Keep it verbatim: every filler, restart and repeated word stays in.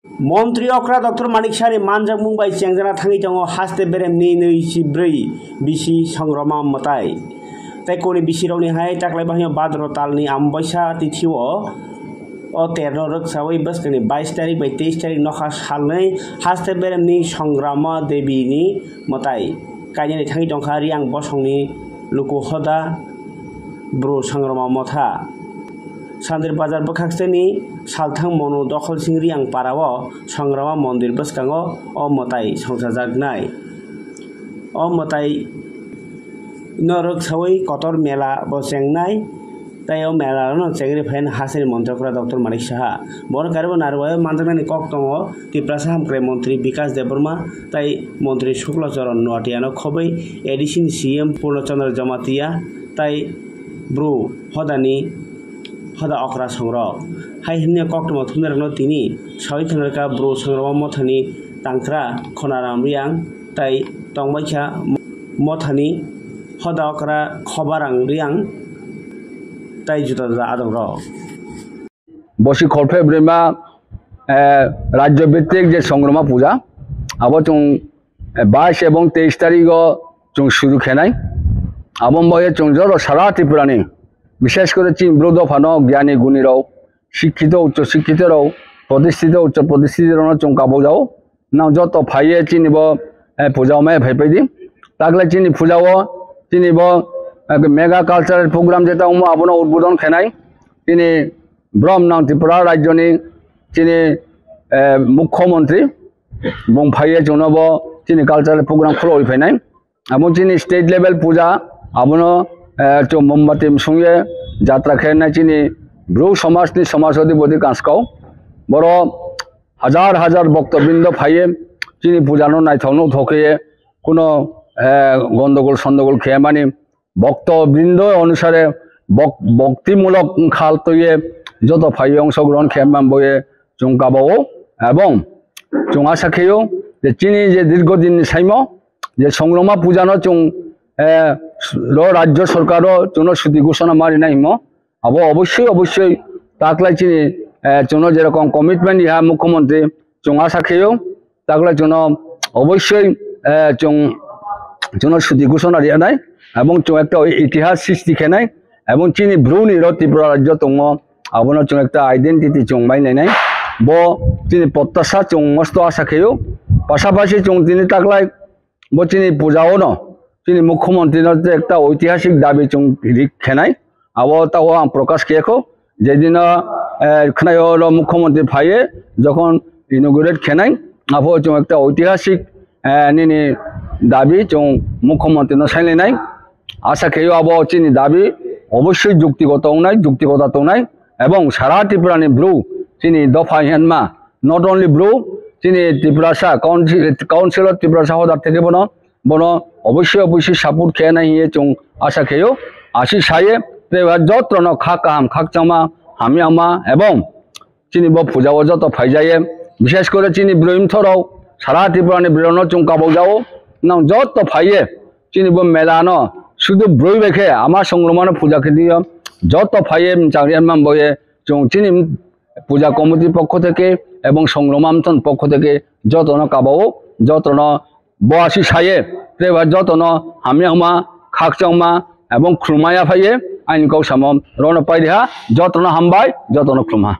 Montri okra Doctor Manik Sahni manjakmung bai chengjana thangwi tongo haste beremni nwi chi bwrwi bisi songroma mwtai. Tei koni bisirokni hai taklai bahino Badro talni Ambaisa tithio o terno rwksawi bwskangni bais tarik bai teis tarik nokha salnwi haste beremni Songrama Debini mwtai kainani thangwi tongkha Riang bosongni luku hoda Bru Songrama Motha. Sandir Bazar bwkhakseni salthang monu Dokholsing Riang parao Songrama Mondir bwskango o mwtai songchajaknai. O mwtai no rwksawi kotor mela bo chengnai, tei o mela no chengri phaina hasteni montri okra Doctor Manik Saha. Bono karibo narwkbaio manjaknani kok tongo Tiprasa Hamkrai Montri Bikas Debbarma tei Montri Shukla Charan Noatia no khobwi A D C ni C M Purna Chandra Jamatia tei Bru hodani hoda okra songrok. Hai hwnwi koktwma thumnairokno tini sawi khwnarwkha Bru Songrama Mothani tangkra Khonaram Riang tei tongbaikha Mothani hoda okra Khobarang Riang tei juda juda adongrok. Bosi khorphe brima, eh, rajyo bhittik je Songrama puja, abo chwng, eh, bais ebong teis tarigo chwng suru khenai. Abo wngbaye chwng joto sara Tripurani, bishes kore chini bru dophano gyani guni rok, sikkito, uccho sikkito rok, protistito, uccho protistito rokno chwng kabojao. Nang joto phaiye chini bo, eh, puja omai phai paidi. Takle chini puja o, chini bo, eh, mega cultural program jeta omo abono udbodon khenai. Chini brom nang Tripura rajyoni chini, eh, mukhyamantri bung phaiye chwngno bo chini cultural program khuloi phainai. Abo chini state level puja, abono, eh, chwng mombati msungye jatra khe nai chini bru somajni somaj adhipati kanskau. Boro hajar hajar bhokto brindo phaiye chini puja no naithok nuthok khe kuno, eh, gondogol sondogol khe mani bhokto brindo onusare bok-, bhokti mulok wngkhal toye joto phaiye ongsogrohon khe man boye chwng kabao ebong chwng asa kheyo je chini je dirgo dinni saimo je Songrama puja no chwng, eh, ro rajyo sorkar o chwngno suti ghosona ma rinai himo. Abo obossoi, obossoi taklai chini, eh, chwngno jerokom commitment riha mukhyamantri, chwng asa kheyo, taklai chwngno obossoi, eh, chwng, chwngno suti ghosona riyanai, ebong chwng ekta itihas sristi khenai, ebong chini bruni ro Tripura rajyo tongo, abono chwng ekta identity chwng mai nainai. Bo chini protyasha chwng mosto asa kheyo, pasapasi chwng tini taklai bo chini puja o no chini mukhyamantri no je ekta oitihasik dabi chwng rik khenai, abo tago ang prokash khe kho. Jedino, eh, khnaio ro mukhyamantri phaiye jokhon inaugurate khenai, abo chwng ekta oitihasik, eh, nini dabi chwng mukhyamantri no sainai nai. Asa kheyo abo chini dabi obossoi juktigoto wngnai, juktigota tongnai, ebong sara Tripura ni bru chini dopha hinma, not only bru, chini Tiprasa council, council of Tiprasa hodar theke bono bono obossoi obossoi support khe nai hiye chwng asa kheyo. Asi saye tei ba jotrono kha kaham khakchangma hamya ma ebong chini bo puja o joto phaijaye, bishes kore chini broi mtho rok sara Tripura ni broi no chwng kabok jao nang joto phaiye chini bo mela no sudu broi bai khe ama Songrama no puja khe diyo joto phaiye mchang riyan man boye chwng chini puja committee pokho theke ebong Songrama mtho ni pokho theke jotono kabao jotono Bo asi saye, tei ba jotono hamya hwma, khakchangma, ebong khulumaya phaiye, aini kok samo rono pairiha, jotono hambai, jotono khulumha.